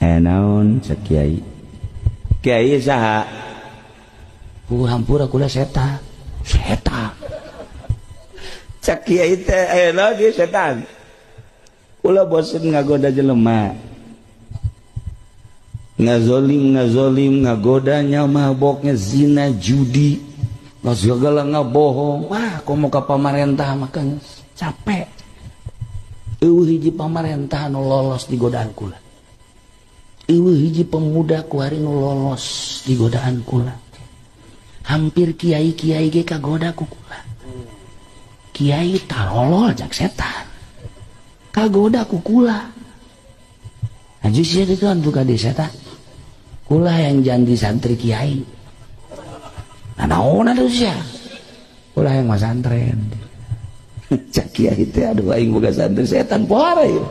Eh, naon cek kiai? Kiai saha? Ku hampura, kula setan. Setan. Cek kiai teh, eh, naon ieu setan? Kula bosen ngagoda jelema. Ngazolim, ngazolim, ngagodanya maboknya, zina, judi, segala, ngabohong. Wah, komo ka pamarentah mah capek. Euweuh hiji pamarentah nu lolos di godaan kula. Euweuh hiji pemuda kuari nu lolos di godaan kula. Hampir kiai-kiai ge kagoda ku kula. Kiai tarolol jak setan. Kagoda ku kula. Aju sia itu kan buka di setan. Kula yang janji santri kiai. Nah, naon atuh sia? Kula yang masantren. Cek kiai teh, aduh, aing boga santri setan pohara ieu.